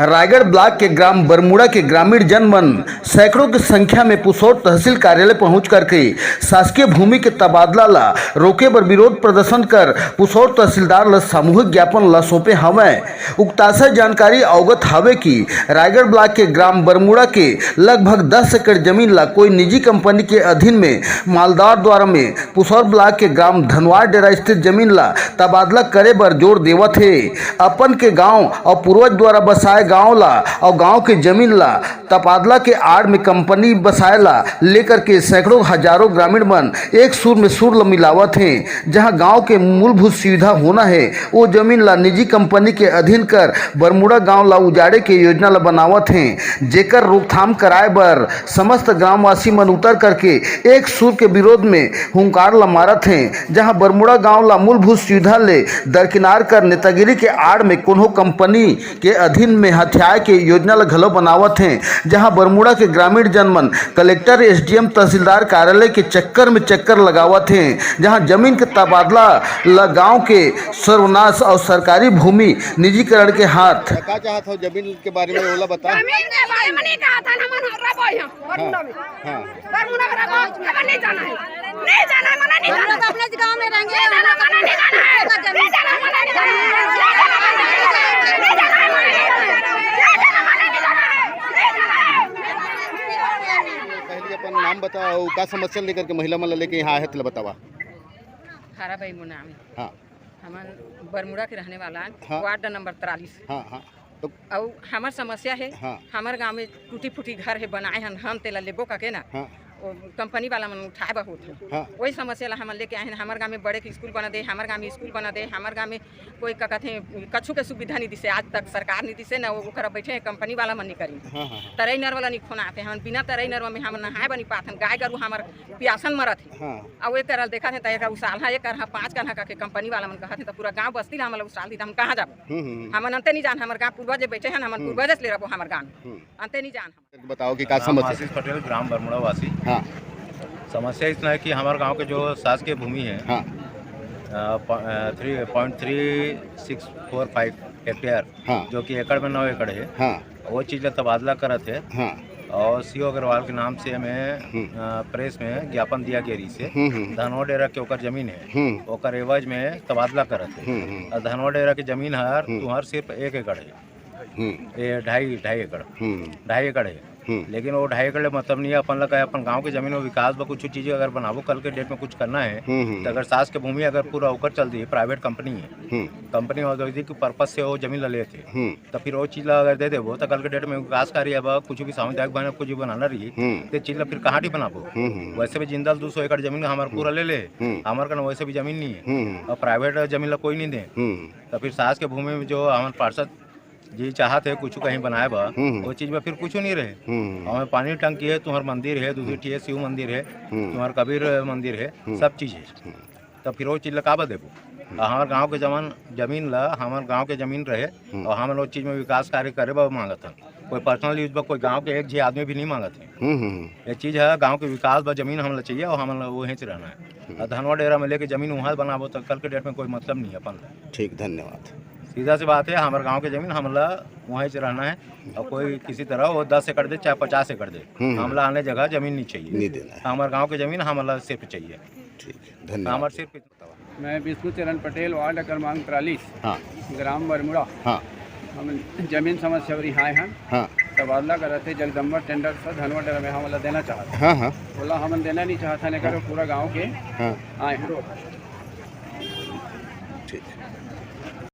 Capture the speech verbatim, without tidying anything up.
Raigarh block के ग्राम Bermuda के ग्रामीण जन मन सैकड़ों के संख्या में पुसौर तहसील कार्यालय पहुंच करके शासकीय भूमि के तबादला ला रोके बर विरोध प्रदर्शन कर पुसौर तहसीलदार ला सामूहिक ज्ञापन ला सौंपे हवंय। उक्ताशय जानकारी अवगत हवे कि रायगढ़ ब्लॉक के ग्राम बरमुड़ा के लगभग दस एकड़ जमीन ला कोई निजी कंपनी के अधीन में मालदार द्वारा में पुसौर ब्लॉक के ग्राम धनवार डेरा स्थित जमीन ला तबादला करे बर जोर देवत हे। अपन के गांव और पूर्वज द्वारा बसाए गांव ला और गांव के जमीन ला तबादला के आड़ में कंपनी बसाए ला लेकर के सैकड़ों हजारों ग्रामीण मन एक सुर में सुर ल मिलावत हें, जहां गांव के मूलभूत सुविधा होना है, वो जमीन ला निजी कंपनी के अधीन कर बरमुड़ा गांव ला उजाड़े के योजना ला बनावत हें, जेकर रोकथाम कराए बर समस्त ग्रामवासी मन उतर करके एक सुर के विरोध में हुंकार ला मारत हें, जहां बरमुड़ा गांव ला मूलभूत सुविधा ले दरकिनार कर नेतागिरी के आड़ में कोनो कंपनी के अधीन में हथियाए के योजना ल घलो बनावत हें, जहां बरमुड़ा के ग्रामीण जन मन कलेक्टर, एसडीएम, तहसीलदार कार्यालय के चक्कर में चक्कर लगावत हें, जहां जमीन के तबादला ल गांव के सर्वनाश और सरकारी भूमि निजीकरण के हाथ। का चाहत हो जमीन के बारे में, ओला बता। जमीन के बारे में नहीं कहा था, हमन हर्रा बोई हम, बरमुड़ा में। हाँ। बरमुड़ा में रहो, हमन नहीं जाना है। नहीं जाना है, मना नहीं जाना है। हम लोग अपने गांव में रहेंगे। नहीं जाना, मना नहीं जाना है। नहीं जाना, मना नहीं जाना है। नहीं जाना, मना नहीं जाना है। नहीं जाना, मना नहीं जाना है। नहीं जाना, मना नहीं जाना है। नहीं जाना है। पहले अपन नाम बताओ, का समस्या लेकर के महिला मन ला लेके यहाँ आए हत, ला बतावा। हरा बाई मोर नाम है। हाँ। हमन बरमुड़ा के रहने वाला हन, हाँ। वार्ड नंबर तिरालीस। हाँ, हाँ। तो अउ हमर समस्या है, हाँ। हमर गांव में टूटी फूटी घर है, बनाए हन, हम तेला लेबो का के ना। हाँ। वो कंपनी वाला मन उठाए बर होत है। हाँ। वही समस्या ला हमन लेके आए हैं, हमर गांव में बड़े के स्कूल बना दे, हमर गांव में स्कूल बना दे, हमर गांव में कोई का कहते हैं, कछु के सुविधा नहीं दिसे, आज तक सरकार नहीं दिसे ना, वो ओकरा बैठे हैं, कंपनी वाला मन नहीं करी। हाँ, हाँ, हाँ। तरई नरवा ला नहीं फोन आते, हमन बिना तरई नरवा में हमन नहाए बर नहीं पाथन, गाय गरु हमर पियासन मरत है। हाँ। अउ एक करल देखत है, त एक उसाल है, एक करहा पाँच करहा करके कंपनी वाला मन कहत है, त पूरा गांव बस्ती ला हमन ला उसाल दी, त हम कहाँ जाबो? हम्म, हम्म, हम्म। हमन अंते नहीं जान, हमर गांव पूर्वज बैठे हैं, हमन हम्म। पूर्वज ले रहबो हमर गांव। हम्म। अंते नहीं जान हम। बताओ कि का नाम समस्या? आशीष पटेल, ग्राम बरमुड़ा वासी। हाँ। समस्या इतना है कि हमारे गांव के जो शासकीय भूमि है, हाँ। अ, प-, अ, थ्री पॉइंट थ्री सिक्स फोर फाइव हेक्टेयर, हाँ। जो कि एकड़ में नौ एकड़ है, हाँ। वो चीज ला तबादला करत है। हाँ। और सीओ अग्रवाल के नाम से हमें, हम्म। अ, प्रेस में ज्ञापन दिया गया रही से, हम्म, हम्म। धनवा डेरा के ओकर जमीन है, हम्म। ओकर एवज में तबादला करत है। हम्म, हम्म। और धनवा डेरा के जमीन हर हम्म। तुहर सिर्फ एक एकड़ है। हम्म। ये ढाई, ढाई एकड़। हम्म। ढाई एकड़ है। हम्म। लेकिन वो ढाई एकड़ ले मतलब नहीं है, अपन लगा अपन गांव के जमीन में विकास बर कुछ चीजें अगर बनाबो, कल के डेट में कुछ करना है, हम्म, हम्म। तो अगर शासकीय भूमि अगर पूरा ओकर चल दी, प्राइवेट कंपनी है, हम्म। कंपनी औद्योगिक पर्पस से वो जमीन ला लेथे, हम्म। तो फिर वो चीज ला अगर दे देबो, तो कल के डेट में विकास कार्य अब कुछ भी सामुदायिक भवन, कुछ भी बनाना रही, हम्म। तो चीज ला फिर कहाँ टी बनाबो? हम्म, हम्म। वैसे भी जिंदल दो सौ एकड़ जमीन हमार पूरा ले ले, हम्म। हमार कन वैसे भी जमीन नहीं है। हम्म। और प्राइवेट जमीन ला कोई नहीं दे। हम्म। तो फिर शासकीय भूमि में जो हमारे पार्षद जी चाहत है कुछ कहीं बनाए बा, हम्म। वो चीज में फिर कुछ नहीं रहे। हम्म। हमें पानी टंकी है, तुम्हार मंदिर है, दूसरी हम्म। टी एस शिव मंदिर है, हम्म। तुम्हार कबीर मंदिर है, हम्म। सब चीज है। हम्म। तो फिर वो चीज ला काबर देबो? हम्म। और हमारे गांव के जमीन, जमीन ला, हमारे गांव के जमीन रहे, हम्म। और हमन वो चीज में विकास कार्य करे बर मांगत हन। कोई पर्सनल यूज बर कोई गांव के एक झी आदमी भी नहीं मांगत है। हम्म, हम्म, हम्म। ये चीज है, गांव के विकास बर जमीन हमन ला चाहिए और हमन ला वहीं से रहना है। हम्म। और धनवा डेरा में लेके जमीन वहाँ बनाबो तो कल के डेट में कोई मतलब नहीं है अपन ला। ठीक, धन्यवाद। सीधा सी बात है, हमारे गांव के जमीन हमन ला वहीं से रहना है और कोई किसी तरह वो दस एकड़ दे चाहे पचास एकड़ दे, हम्म। हमला आने जगह जमीन नहीं चाहिए। नहीं देना है। हमारे गांव के जमीन हमला सिर्फ चाहिए। ठीक है, धन्यवाद। हमारे सिर्फ मैं विष्णु चरण पटेल, वार्ड क्रमांक तिरालीस, हाँ। ग्राम बरमुड़ा। हाँ। हम जमीन समस्या बर यहाँ आए हन। हाँ। तबादला करत हे जगदम्बा टेंडर से धनवा डेरा में हमला देना चाहत। हाँ, हाँ। ओला हमन देना नहीं चाहत हन, एकर हाँ। पूरा गांव के हाँ। आए हन। ठीक है।